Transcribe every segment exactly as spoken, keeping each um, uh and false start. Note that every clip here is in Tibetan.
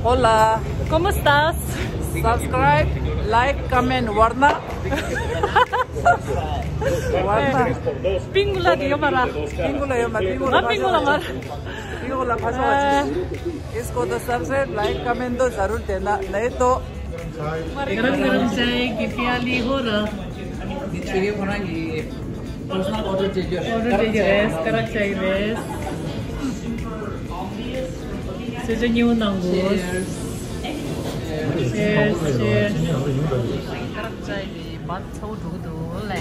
Hola. ¿Cómo estás? Subscribe, like, comment, warna. Warna. Pingula de Yomara. Pingula Yomara. Pingula Pingula Mar. Pingula Paso. इसको तो subscribe, like, comment तो जरूर देना, नहीं तो गरम गरम चाय की प्याली हो रहा। Personal order take your order take your rest, correct चाय rest. Cheers. Cheers, cheers. ཁ་རག་ཅའི་མ་ཚ་བོ་འགྲོ་གི་འདུག་ལེ།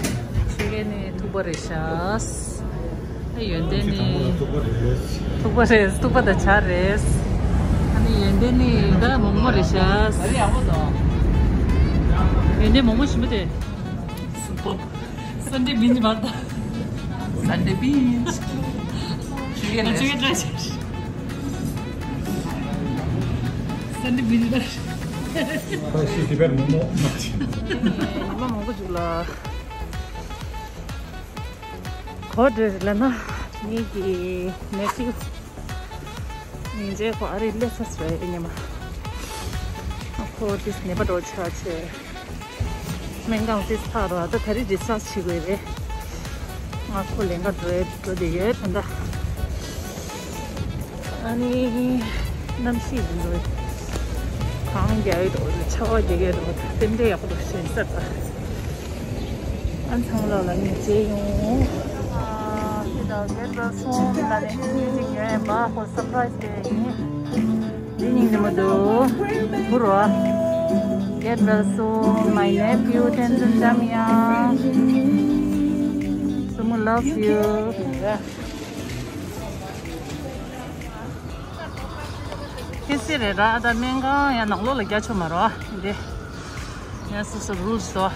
ཆོས་རྒྱལ་ནི་ཐུག་པ་རེད་ཤག་ཨ་ཡོན་ཏན་ནི་ཐུག་པ་རེད། ཐུག་པ་རེད། ཐུག་པ་དང་ཇ་རེད། ཨ་ནི་ཡོན་ཏན་ནི་ད་མོག་མོག་རེད་ཤག་ཡོན་ཏན་མོག་མོག་ཞིམ་པོ་དེ། Sunday binge མ་ད། Sunday binge. ཆོས་རྒྱལ་ལས། ཆོས་རྒྱལ་ལས། Sunday binge མ་ད། ཁ་ཤས་དེ་བས་མོག་མོག་མ་ཤི། མ་མང་པོ་ཅིག་ལ། གོ་འདྲ་ལ་ན་ངེད་ཀྱི་ནེ་ཕིའུ། ཉིན་རྗེས་ཁོ་ཨ་རི་སླེབས་ས་སོ་ཨེ་ཉི་མ། ཁོ་དེ་ནད་པ་འགྲོ་ཆ་ཆེ། སྨན་ཁང་དེ་ཚར་རོ་ད་ད་རེས་ཌིས་ཅཱརཇ་བྱེད་དགོས་རེད། ང་ཁོ་ལེན་ག་འགྲོ་འགྲོ་བསྡད་ཡོད་ད་ལྟ། ཨ་ནི་གནམ་གཤིས་འདི་ཚོ་གངས་རྒྱག་ཡོད་འགྲོ་ཆར་པ་རྒྱག་ཡོད་འགྲོ་རྟེན་འབྲེལ་ཡག་པོ་འདུག་ཞེས་ཟེར་ད། ཨ་ཚང་མ་ལ་ལ་ངས་མཇལ་ཡོང་། ཨ་ཧི་ད་གེ་ཏ་སོང་ལ་ནས་མིའུ་ཟིག་ཡོད་ཡིན་པ་ཁོ་སར་པ་རའི་སི་དེ་ཡིན། འདི་སྙིང་རྗེ་མོ་འདུག་བུ་རོ། Get well soon, my nephew Tenzin Jamya. Sumo loves you. ཁྱེད་སེ་རེད་ར། ཨ་ད་སྨན་ཁང་ཡང་ནང་ལོགས་ལ་རྒྱག་ཆོག་མ་རོ། འདི་ཡང་སོ་སོ་རུལ་སི་འདུག་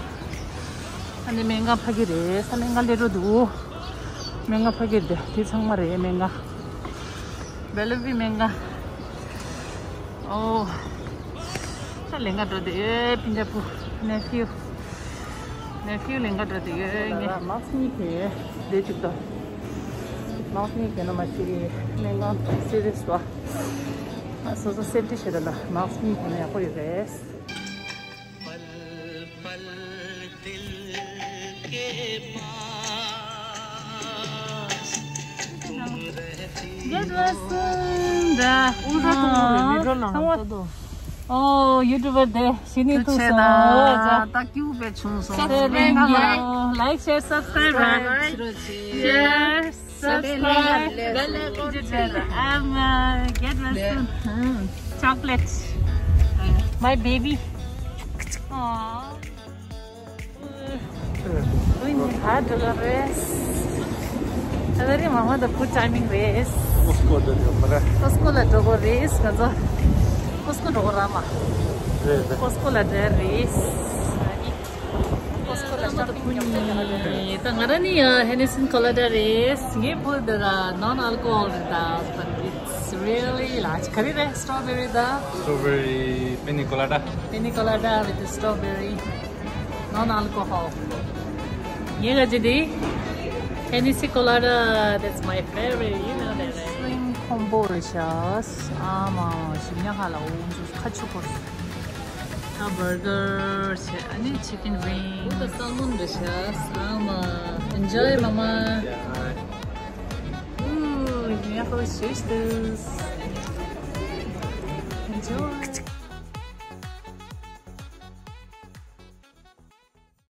ཨ་ནི་སྨན་ཁང་ཕ་གི་རེད། ས་སྨན་ཁང་སླེབས་འགྲོ་འདུག་སྨན་ཁང་ཕ་གི་རེད། དེ་ཚང་མ་རེད་སྨན་ཁང་། བེ་ལི་ཝི་སྨན་ཁང་། ཨོ། ད་ལེན་ག་འགྲོ་དེ་ཨེ་སྤུན་ཀྱག་བུ་ནེ་ཕིའུ། ནེ་ཕིའུ་ལེན་ག་འགྲོ་དེ་ཨེ་ངས། མཱ་སི་ཀི་གཉིས་གྱོན་བསྡད་ཅིག་ཏོ། མཱ་སི་ཀི་གཉིས་གྱོན་ན་མ་ཤི་སྨན་ཁང་སི་རི་ཡས་བ། ཨ་སོ་སོ་སེབ་ཊི་བྱེད་ད་ལ་མཱ་སི་ཀི་གཉིས་གྱོན་ན་ཡག་པོ་ཡོད་རེད། Get well soon. ད་ཨུ་ར་ཐུག་ལོ་རེ་མི་འགྲོ་ལང་ཚོ་དོ། ཨོ་ཡུ་ཊུབ་པར་དེ་ཤི་ནི་ཐུག་སོང་། ད་ཀྱུ་བེ་ཆུང་སོང་། Subscribe, like, share, subscribe. Share, subscribe. Bell icon. I'm uh, get well soon. Chocolate. My baby. Aww. ཨུ་ནི་ཧ་འགྲོ་གི་རེད། ད་རེས་མ་མ་ད་good timing རེད། ཀོ་སི་ཀོ་འགྲོ་འགྲོ་གི་རེད། ཀོ་སི་ཀོ་ལ་འགྲོ་གི་རེད་ང་ཚོ། ཀོ་སི་ཀོ་འགྲོ་གི་ར་མ། རེད་རེད། ཀོ་སི་ཀོ་ལ་འགྲོ་རེད། ཀོ་སི་ཀོ་ལ་ཤོ་པིང་རྒྱབ་ད་ག་རེད། ད་ང་རང་ནི་ཧེ་ནི་སིན་ཀོ་ལ་ཌ་རེད། ངའི་བུ་འདི་ལ་non alcohol རེད་ད། But it's really large. ག་རེ་རེད། སི་ཊོ་བེ་རི་ད། སི་ཊོ་བེ་རི་པི་ནི་ཀོ་ལ་ཌ། Pina colada with the strawberry. Non-alcohol. ངའི་ག་ཅི་དེ། Hennessy colada, that's my favorite, you know that, right? Shrimp combo རེད་ཤག་ཨ་མ་ཞིམ་ཉག་ཁ་ལ་འོ་འཇུ་ཁ་ཆུ་ཁོར། ད་བར་གར་བྱས། ཨ་ནི་chicken wing. ད་སལ་མོན་རེད་ཤག་ཨ་མ། Enjoy, mama. Ooh, ཞིམ་ཉག་ཁ་ལ་ཞེས་དུས། Enjoy.